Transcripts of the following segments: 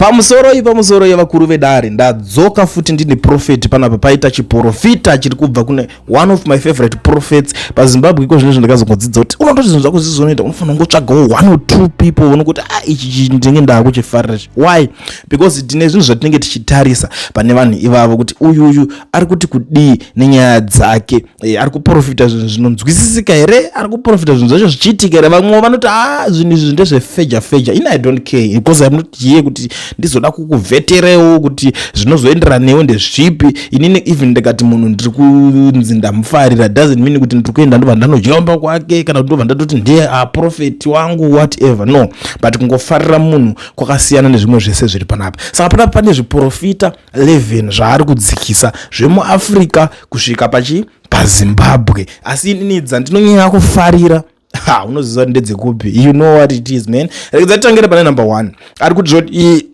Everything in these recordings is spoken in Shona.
Pamusoroi, pamusoroi, vakuru vedare. Ndadzoka futi ndine prophet panapa. Paita chiprofita chiri kubva kune one of my favorite prophets paZimbabwe. Iko zvinezvi ndakazongodzidza kuti unototi zvinhu zvako zvizonoita, unofanira kungotsvagawo one or two people unokuti a ah, ichi ndinenge ndaakuchifarira. Why? Because tine zvinhu zvatinenge tichitarisa pane vanhu ivavo kuti uyu uyu ari kuti kudii nenyaya dzake. Ari kuprofita zvinhu zvinonzwisisika here? Ari kuprofita zvinhu zvacho zvichiitika here? Vamwe vanoti a ah, zvinhu izvi ndezvefeja feja. Ini I don't care because I'm not here kuti ndizoda kukuvheterewo kuti zvinozoenderana newe ndezvipi. Inini even ndikati munhu ndiri kunzi ndamufarira, doesn't mean kuti ndiri kuenda ndobva ndanodya kwake kana kuti ndobva ndatoti ndiye aprofeti wangu, whatever. No, but kungofarira munhu kwakasiyana nezvimwe zvese zviri panapa. Saka panapa pane zviprofita 11 zvaari kudzikisa zvemuAfrica kusvika pachi paZimbabwe. Asi inini dzandinonyanya kufarira, ha, unoziva ndedzekupi. You know what it is, man. Regedza titangire pane number one. Ari kuti zvoti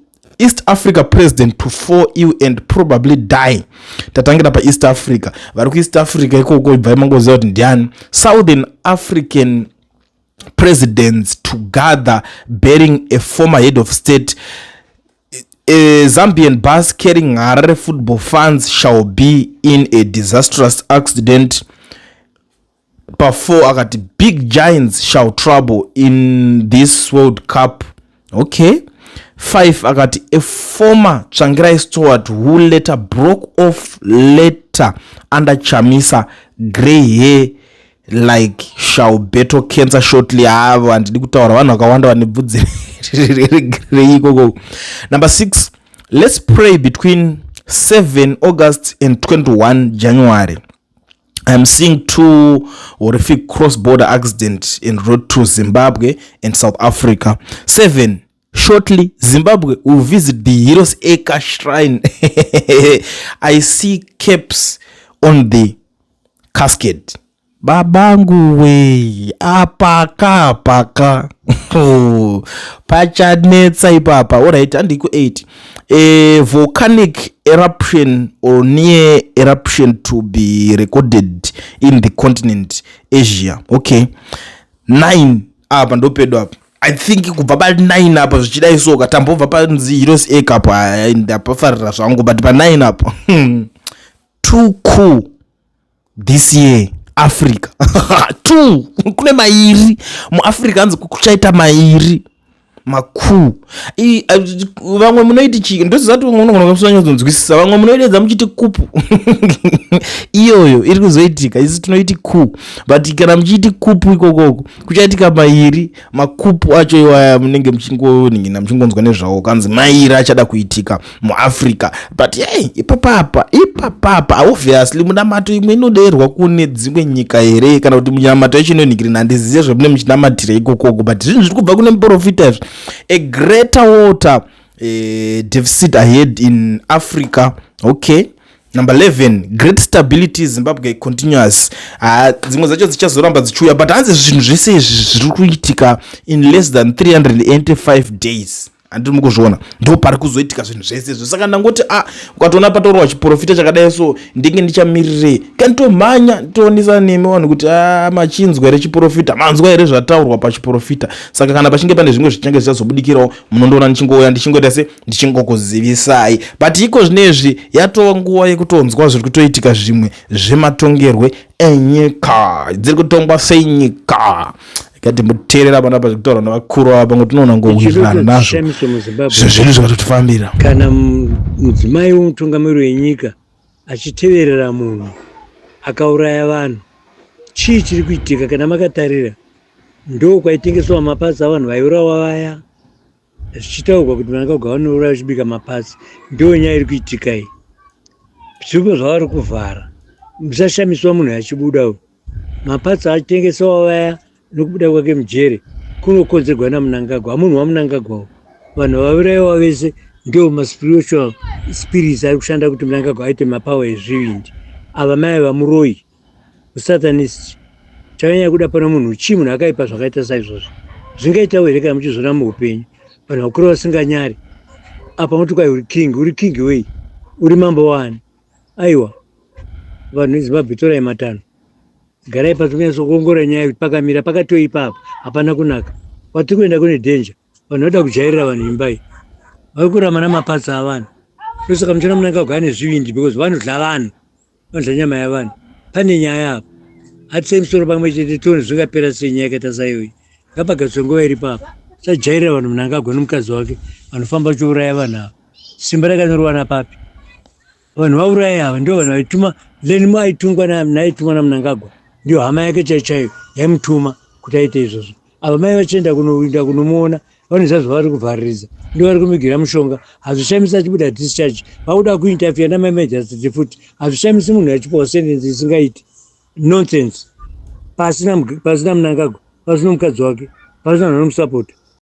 East Africa president to fall ill and probably die. Tatangira paEast Africa. Vari kuEast Africa ikoko, ibvai mangoziva kuti ndiani. Southern African presidents to gather burying a former head of state. A Zambian bus carrying Harare football fans shall be in a disastrous accident. Pa4 akati big giants shall trouble in this World Cup. Okay, 5 akati a former Tsvangirai steward who later broke off later under Chamisa, grey hair like, shall battle cancer shortly. Havo handidi kutaura, vanhu vakawanda vane bvudzi regrey ikoko. Number 6, let's pray between 7 August and 21 January. I'm seeing two horrific cross-border accidents en route to Zimbabwe and South Africa. Seven, shortly Zimbabwe will visit the Heroes Acre Shrine. I see caps on the casket. Babangu we, apaka apaka pachanetsa ipapa. Alright, handiko 8, a volcanic eruption or near eruption to be recorded in the continent Asia. Okay, 9 apa ndopedu apa. I think kubva pa9 apa zvichidai soka tambobva panzi Heroes Acre apa, ndapafarira zvangu, but pa9 apa, too cool this year Africa two, kune mairi muAfrica. Hanzi kuchaita mairi makuu. Vamwe munoiti chii? Ndoziva kuti vamwe unogona kusanyatsodzwisisa. Vamwe munoidedza muchiti coup. Iyoyo iri kuzoitika, isi tinoiti coup, but kana muchiiti coup ikokoko kuchaitika mairi macoup acho iwaya munenge muchingoningina muchingonzwa nezvawo. Kanzi mairi achada kuitika muAfrica. But hey, ipapapa ipapapa, obviously munamato imwe inoderwa kune dzimwe nyika here, kana kuti munamato yacho inoningirina, handizive zvamune muchinamatira ikokoko, but zvinhu zviri kubva kune muprofita izvi. A greater water deficit ahead in Africa. Okay, number 11, great stability Zimbabwe continuous. Dzimwe dzacho dzichazoramba dzichiuya, but hanzi zvinhu zvese izvi zviri kuitika in less than 385 days. Handiri mukuzviona? Ndo pari kuzoitika zvinhu zvese izvo. Saka ndangoti a ukatoona patorwa chiprofita chakadai so, ndinge ndichamirirei kanditomhanya nditoonesa nemi vanhu kuti a machinzwa here chiprofita, manzwa here zvataurwa pachiprofita? Saka kana pachinge pane zvimwe zvichange zvichazobudikirawo, munondoona ndichingouya ndichingoita se ndichingokuzivisai. But iko zvinezvi yatova nguva yekutonzwa zviri kutoitika zvimwe zvematongerwe enyika, dziri kutongwa sei nyika. Katimboteerera panapa zvekutaura navakuru ava, pamwe tinoona ngowirirana nazvo. Chishamiso muZimbabwe. Zvinhu zvedu zvikatotifambira. Kana mudzimai womutungamiri wenyika achiteverera munhu akauraya vanhu, chii chiri kuitika? Kana makatarira, ndo kwaitengeswa maparts avanhu vaiurawa vaya, zvichitaurwa kuti Mnangagwa vanouraya vachibika maparts. Ndo nyaya iri kuitika iyi. Zvipo zvavari kuvhara, musashamiswa munhu achibuda uyu, maparts atengesewa vaya nokubuda kwake mujere kunokonzerwa naMnangagwa. Hamunhu waMnangagwawo, vanhu vaurayiwa vese ndo maspiritual spirits ari kushanda kuti Mnangagwa aite mapower ezvivindi. Ava mai vamuroyi, musatanist. Chanyanya kuda pano munhu chii? Munhu akaipa zvakaita saizvozvo zvingaitawo here kana muchizviona muupenyu? Vanhu vakuru vasinganyari apa unoti kwai uri king. Uri king wei? Uri mambo wani? Aiwa, vanhu veZimbabwe, torai matanho, garai pasi kunyatsokuongorora nyaya kuti pakamira pakatoipa apa, hapana kunaka kwatiri kuenda, kune danger. Vanhu vanoda kujairira vanhu imba iyi. Vari kurama namaparts avanhu. Ndosaka muchiona Mnangagwa ane zvivindi because vanodya vanhu. Vanodya nyama yavanhu. Pane nyaya apa. Hatisei musoro pamwe chete tione zvingapera sei nyaya yakaita saiyoyi. Ngapagadzirwe nguva iripo apa. Sajairira vanhu Mnangagwa nomukadzi wake vanofamba vachiuraya vanhu ava. Simba rakanyorwa papi? Vanhu vauraya ava ndivo vanhu vaituma Lenimo aitungwa naitumwa naMnangagwa. Ndiyo hama yake chaiyo chaiyo yaimutuma kuti aite izvozvo. Ava mai vachienda kunoenda kunomuona vanoziva zvavari kuvhariridza ndivo vari kumigira mushonga. Hazvishamisi achibuda discharge vakuda kuinterfere namai majustice futi. Hazvishamisi munhu achipiwa sentence isingaiti. Nonsense. Pasina pasina Mnangagwa, pasina mukadzi wake, pasina vanhu vanomusapota.